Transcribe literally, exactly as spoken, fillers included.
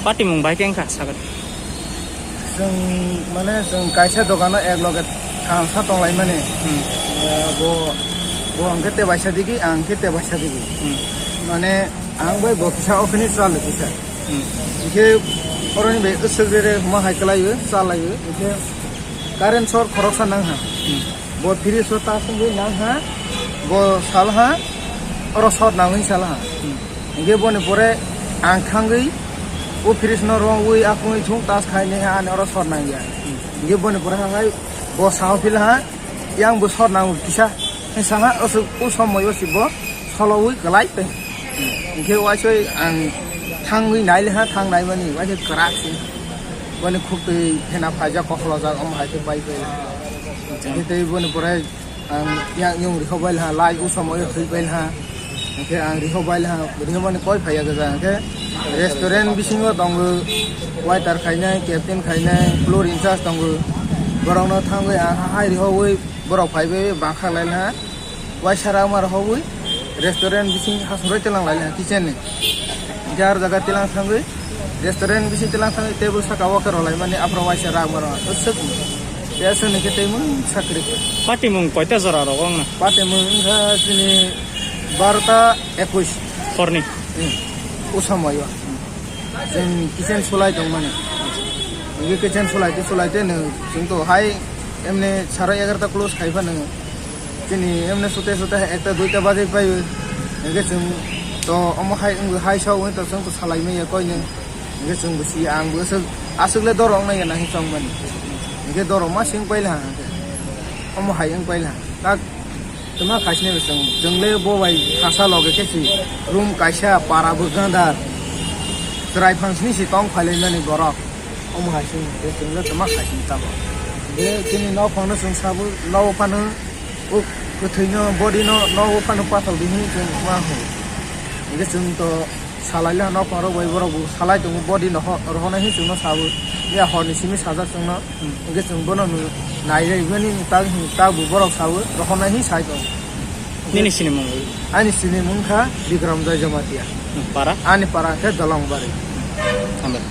Patimung bai khe wngkha, sakha. Chwng, mane, chwng kaisa dogano ek loge thansa tonglaimani. Hmm. Eh, bo, bo hwnkhe te baisa digi, ang khe te baisa digi. Hmm. Mane, ang bai bo kisa, o khini chal kisa. Hmm. Hwnkhe oroni bai swk rere huma hai kwlaio, chalaio. Hwnkhe current short khoroksa nang ha. Hmm. Bo fridge o ta songwi nang ha, bo sal ha, oro short nangwi sal ha. Hmm. Hingke boni pore ang thangwi o fridge no rongwi akungwi thung tas khai nai ha, ani oro short nang ya. Hmm. Hingke boni pore ha hai bo sao phil ha, yang bo short nang kisa. Hai sa ha, o so-, o somoi o si bo solowi kwlai tei. Hingke waisoi ang thangwi nai le ha, thang nai mani waisoi kwrak si. Boni khuk twi phena phaijak, koklojak, omo hai khe bai khe. Hingke tei boni pore ang yang yung rihok bai laha, lai u somoi thwi bai laha. Hingke ang rihok bai laha, rihok mani koi phaiya gajang. Hingke restaurant bisingo tongo, waiter khainai, captain khainai, floor in charge tongo. Borokno thangwi ang hai rihogwi borok phaibai bangkha lai laha. Waisa ragma rihogwi restaurant bising hasongroi telang lai laha kitchen ni. Hingke ar jaga telang thangwi restaurant bising telang thangwi table saka o khe rwlaimani aphuru waisa ragma rok swk tei aswk ni khe tei mung sakri khe. Patimung koita jora rogo wngna? Patimung wngkha chini barota ekwis. Horni? Hmm. O somoio. Chwng kitchen sulai tongmani. Hingke kitchen sulai te sulai te no chwng to hai emne sara egarota close khai phano. Chini emne sute sute ekta duita bajai paio. Hingke chwng to omo hai wngwi hai sa wngwi to chwng to salai maya koino. Hingke chwng bo si ang bo aswk, aswk le doro wngnai ya nahi chongmani. Hingke doro ma sing paila hingke. Omo hai wng paila. Tak tuma khaisne bo chwng, chwng le bo bai thasa loge khe si room kaisa para bo gandar. Chwrai phang sini si tong phailaimani borok. Omo hai chwng, chwng le tuma khaisne tamo. Be chini nok phang no chwng sabo, nok phano O kwthwino, body no, no, o phano pathal di hinwi chwng ma hwn. Hingke chwng to salai le nok phang rok bai borok bo salai tongo, body no ho-, rohornai hinwi chwngno sabo. Ya horni simi sajak chwngno. Hmm. Hingke chwng bono no nai rwmani tak, tak bo borok sabo, rohornai hinwi sai tongo. Nini sinimung? Ani sinimung kha Bikram Joy Jamatia. Hmm, para? Ani para khe Dolongbari. Hambai.